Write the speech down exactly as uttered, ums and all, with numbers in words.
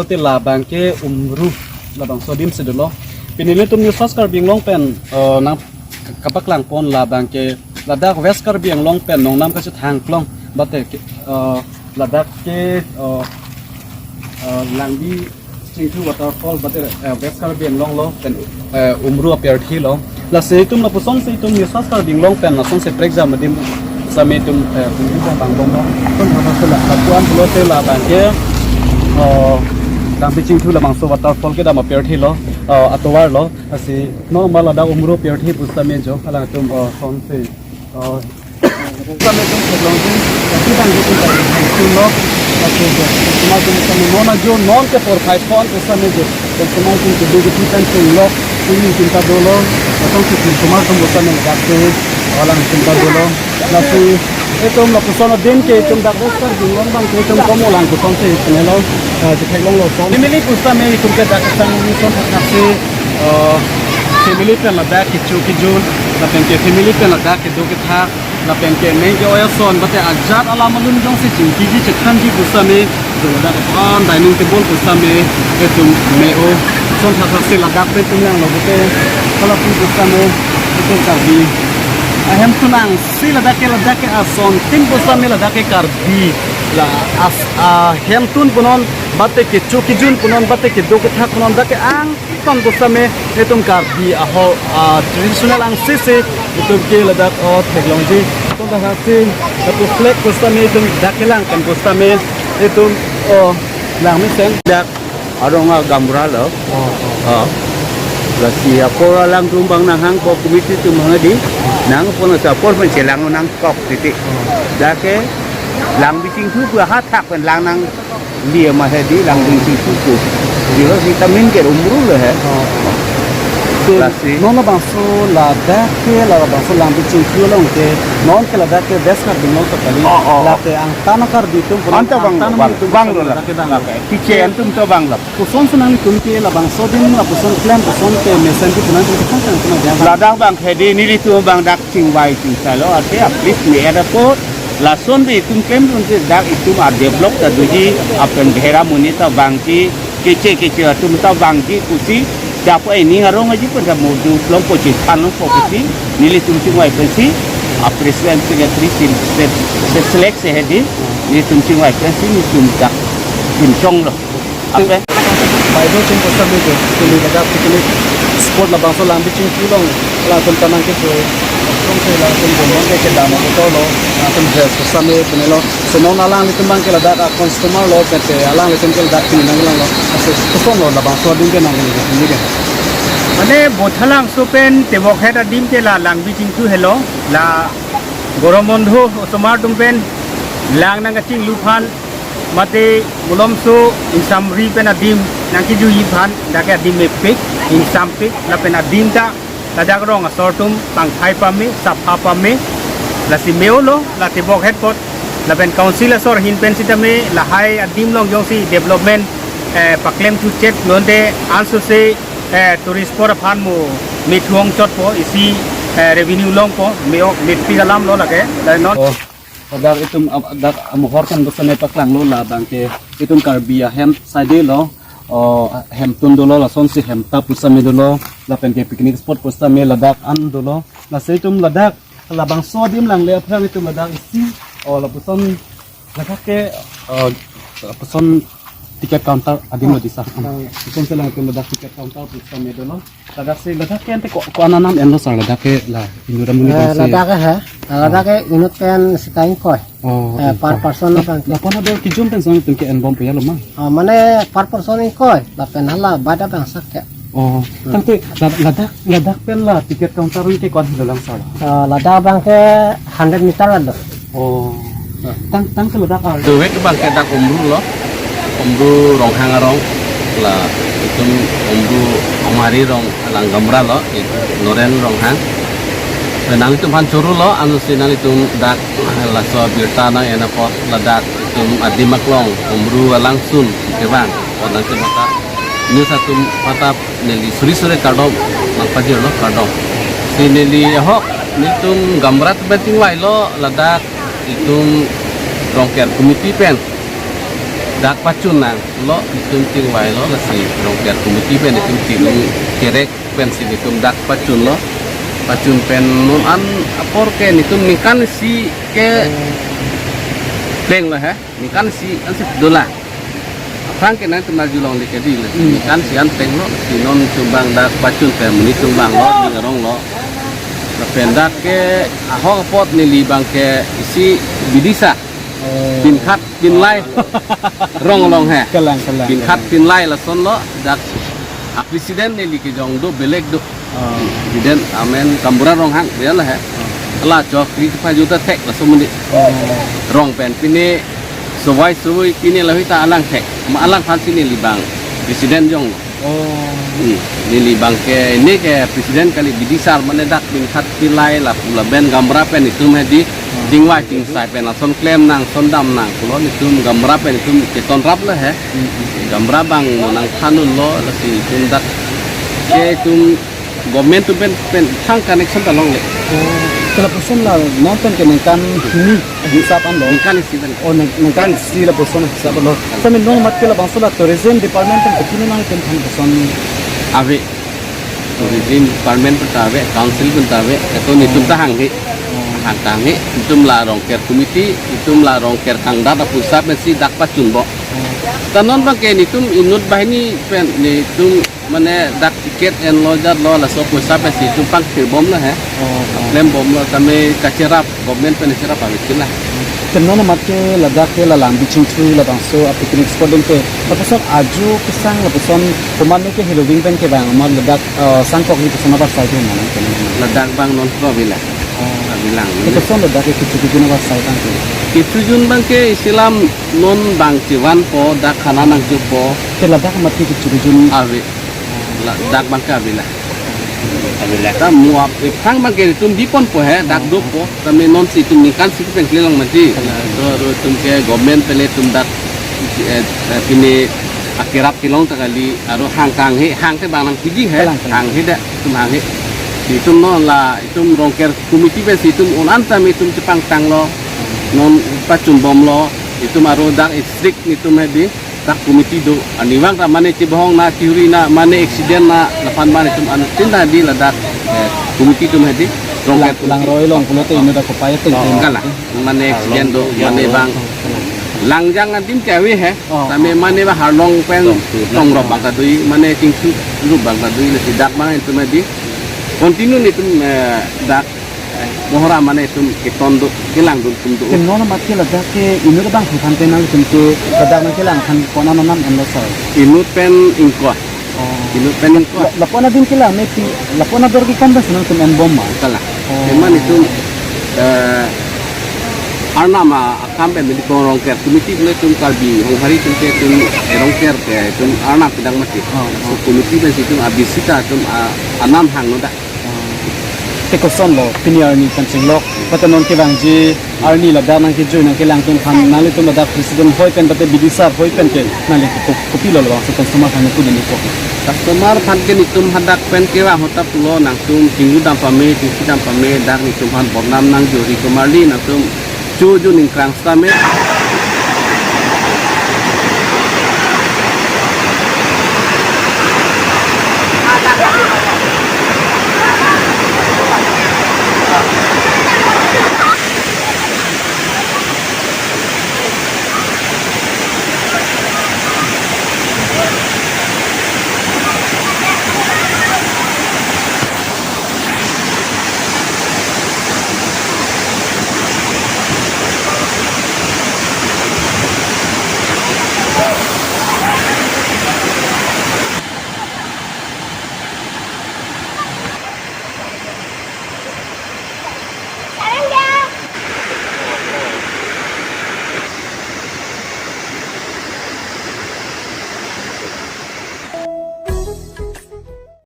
Te labang ke Umru, labangso adim si dolo. Pini nelitum News Fast Karbi Anglong pen, eh, nang kapaklangpon labang ke ladak West Karbi Anglong pen nongnam kachethang klong. Bate ke, eh, ladak ke, eh, eh, Langbi Chingthu waterfall, bate, eh, West Karbi Anglong lo pen, eh, Umru apirthe lo. Lasi itum lapuson si itum News Fast Karbi Anglong pen lason si prekjam adim sami itum, eh, pungli jam bang bom lo. Itum hana sila lapuan pulote labang ke, oh, Langbi Chingthu labangso waterfall kedam apirthe lo, oh, atovar lo. Lasi non ma ladak Umru apirthe pusitame jo, alangtum, oh, son si, oh, sitame itum theklongji, lasi bang itum theklongji lo, lasi jo, sitame itum sitame non ajo, non ke por phai pon pusitame jo, sitame itum kedo kethe pen theklong lo, sitame itum ta dolo, lason si itum sitame itum pusitame dak ke, alangtum ta dolo, lasi itum lapuson adim ke itum dak West Karbi Anglong bang ke itum komo lang puson si itum lo, eh, theklong lo son. Family pusitame itum ke dak sang ni son thak thak si, eh, family pen ladak kecho kejun, lapen ke family pen ladak kedo kethak, lapen ke meng ke-oi ason, bate ajat alam alun jongsi chingkiji chethanji pusitame, jo ladak aphan dining table pusitame, itum me-o, son thak thak si ladak pen itum lang lo bate, kalapu pusitame, itum Karbi ahemtun angsi ladak ke, ladak ke asontin pusitame ladak ke Karbi, la as, ahemtun punon, bate kecho kejun punon, bate kedo kethak punon, dak ke ang ton pusitame itum Karbi aho, ah, traditional angsi si itum ke ladak, oh, theklongji. Ton ta hasi lapu flag pusitame itum dak kelang pen pusitame itum, oh, lang mesen. Dak arong agamra lo. Oh, oh. Oh. Lasi apor alangtum bang nanghang ko committee atum hang di. Nangpon lasi apor pen chelang nangkok titi. Oh. Dak ke Langbi Chingthu pu hathak pen lang nang Li ama hedi Langbi Chingthu pu. Di lo si tamin ke Umru lo he. Oh. Ke lasi non labangso ladak ke, labangso Langbi Chingthu along ke, non ke ladak ke West Karbi Anglong totally. Oh, oh, oh. Lake angtan a-Karbi atum pura, anta bang, angtan bang, atum bang lo pura la. Ladak ke bang. Lake, kiche antum to bang lo. Koson si nanglitum ke labangso adim, lapuson klem, koson ke mesen ke punan ke koson si nanglitum adia. Ladak bang hedi nelitum bang dak chingvai chingsai lo, ate at least me airport. Lason bi itum klemdun si dak itum a-develop ta doji, apen bhera monit ta vangji, keche keche atum ta vangji pusi, dapo ening arong aji pen ta modu longpo chethan longpo pusi, nelitum chingvai pensi, a-president secretary si, si, si select si hedi, nelitum chingvai pensi, nelitum dak chingchong lo. Ape? Bai do ching pusitame jo, pini ladak picnic spot labangso Langbi Chingthu along, alangtum ta nangkecho, alangtum ke la atum bomon ke kedam aputhot lo, alangtum dress pusitame pine lo, si non alanglitum bang ke ladak a-customer lo, pete alanglitum ke ladak pini nanglang lo, lasi koson lo labangso adim ke nanglang lo, pini ke. Mane Bothalangso pen Tebokhet adim ke la Langbi Chingthu helo, la gorom bondho osomar atum pen lang nangkachinglu aphan, mate malomso ingsamri pen adim nangkejuji aphan, dak ke adim mepik, ingsampik, lapen adim ta ladak rong asor atum pangthai pame, sapha pame, lasi me-o lo, la Tebokhet apot, lapen council asor ahin pen sitame, lahai adim along jongsi development, eh, paklem thuchot lonte ansose, eh, tourist apor aphan mo methong chotpo, isi, eh, revenue longpo, me-o, mepik alam lo lake, la non. Oh. Ladak itum, ah, dak amohor kan pusitame paklanglo, labang ke itum Karbi ahem side lo, oh, hemtun dolo, lasonsi hemtap pusitame dolo, lapen ke picnic spot pusitame ladak an dolo. Lasi itum ladak labangso adim langle aphrang itum ladak isi, oh, lapuson ladak ke, oh, lapuson ticket counter adim lo disa. Ah. Lapuson si lang itum ladak ticket counter pusitame dolo. Ladak si, ladak ke ante ko, ko-an anam enlo sir, ladak ke la inut amonit, eh, si. Ladak ke ha? Ah, ladak ke inut pen sika ingkoi. Oh, eh, ingkoi. Per person la, abang ke. Lapu-an abang kejun pen sang itum ke enbom puya lo ma? Ah, mane per person ingkoi, lapen hala bada bang sak ke. Oh, hmm. Tangte la-, ladak, ladak pen la ticket counter ke ko-an helo lang sir? Ah, ladak abang ke hundred meter lo. Oh. Tang, tang ke ladak ar. Dovek bang ke dak Umru lo. Umru Ronghang arong. La itum Umru Omari rong alang gamra lo. Itum Noren Ronghang. Nanglitum aphan choro lo, ansi nanglitum dak laso abirta nang-en apot ladak itum adim aklong Umru alangsun kevang. Apot nangtum patap. News atum patap. Neli suri suri kardom, nangpajirlo kardom. Si neli ahok, nelitum gamra pen chingvailo, ladak itum Rongker committee pen. Dak pachun nanglo, netum chingvailo, lasi rongker committee pen netum chinglu kerek pensi netum dak pachunlo. Pachun pen non an apor ke netum ningkan isi ke plenglo he, ningkan isi ansi dolang. Aphrang ke nangtum arjulongle ke dei, Hmm. ningkan isi an plenglo, si non chumbang dak pachun pen monit chumbanglo, ning aronglo. Lapen dak ke ahok apot neli abang ke isi bidisar. Oh. Pinkhat pinlai rong along he. Kalang, kalang, Pinkhat kalang. pinlai lasonlo, dak a president neli kejong do belek do. Oh. President amen Gaonbura Ronghang dia la he. Oh. Ala chokri pajuta thek laso monit. Oh. Rong pen pine sovai sovai pine lahai ta alang thek. Ma alang aphansi neli abang president jong. Oh. Hmm. Neli abang ke, ne ke president kali, bidisar mane dak pinkhat pinlai lapu lapen Gaonbura pen netum hedi Oh. chingvai chingsai pen ason klem nang, son dam nang pulo, netum Gaonbura pen netum keton raplo he. Hmm, hmm. Gaonbura abang nangthan unlo, lasi netum dak ke netum government atum pen pen thang connection ta longle. Oh. Ke lapuson la non pen ke ningkan hini hisap anlo. Ningkan isi pen. Oh, nang, ningkan isi lapuson hisap anlo. Sami non mat ke labangso la tourism department pen kopine nangtum than puson. Ave. Tourism department pen ta ave, council pen ta ave. Eto netum ta hanghe. Oh. Hang ta hanghe. Netum la rongker committee, netum la rongker kangdat apusap pensi dak pachunbom. Oh. Ta non abang ke netum inut banghini pen netum mane dak ticket enlo jatlo laso poisa pensi netum pangkir bomlo he. Oh, oh. Klem bomlo tame kacherap, government pen cherap avi kila. Te non mat ke ladak ke la Langbi Chingthu labangso a picnic spot ding ke. Lapuson aju kesang lapuson komatne ke heloving pen kevang amat ladak, eh, sangkok ni puson avarsai ke mana ke. Ladak abang non ko avila. Oh. Avilang. Te puson ladak ke kecho kejun avarsai tang ke. Kechojun abang ke isi alam non abang chevanpo, dak khana nangchopo. Te ladak mat ke kecho kejun. Ave. Ladak abang ke avila. Avila. Ta muap, eh, aphrang abang ke netum biponpo he, dak dopo. Tame nonsi netum ningkan isi pen kle long mati. Alang. To aro netum ke government pen netum dak, eh, eh, pine akerap kelong ta kali, aro hang ta hanghe, hang te abang nangpiji he. Alang, alang. Hanghe dak, netum hanghe. Netum non la, netum rongker committee pensi netum un-an tame netum chepangtanglo. Non pachunbomlo, netum aro dak strict netum hedi. Dak committee do, arnivang ta mane chebohong na, chihuri na, mane accident na, laphan mane netum anuttin ta hedi ladak, eh, committee atum hedi. Rongker Lang, committee. Langroi along pulote inut dak kopai ateng Oh. teng. Kalang, mane accident do, Harlong, mane Harlong. abang. Langjang adim ke ave he, Oh. tame mane abang Harlong pen Tongthu. Tongrop abang ta dui, mane Chingthu rup abang ta dui, lasi dak abang netum hedi. Continue netum, eh, dak Mohra mane netum keton do, kelang do netum do. Te non mat ke ladak ke inut abang aphan pen nangtum ke ladak nangkelang aphan ko-an anam enlo sir? Inut pen ingkoi. Oh. Inut pen ingkoi. La, lapu-an adim kelang ne pi, lapu-an ador ke kam bas nangtum enbom ma? Kalang. Oh. Te mane netum, eh, arnam a, akam pen mili ko rongker committee le netum Karbi Honghari atum ke netum, eh, rongker ke netum arnam pidang mati. Oh, So oh. committee pensi netum abisi ta netum, ah, anam hangno dak. Te kosonlo, pini arni kan chinglok, pata non kevangji arni ladak nangkejui nangkelang atum aphan, nanglitum ladak president hoi pen pata bidisar hoi pen ke, nangli ko-, kopilo labangso customer aphan kudini ko. Customer aphan ke netum hadak pen kevang ahut ta pulo nangtum chinglu dam pame, chingsi dam pame, dak netum aphan botnam nangjori komarli nangtum chojun ingkrang sitame.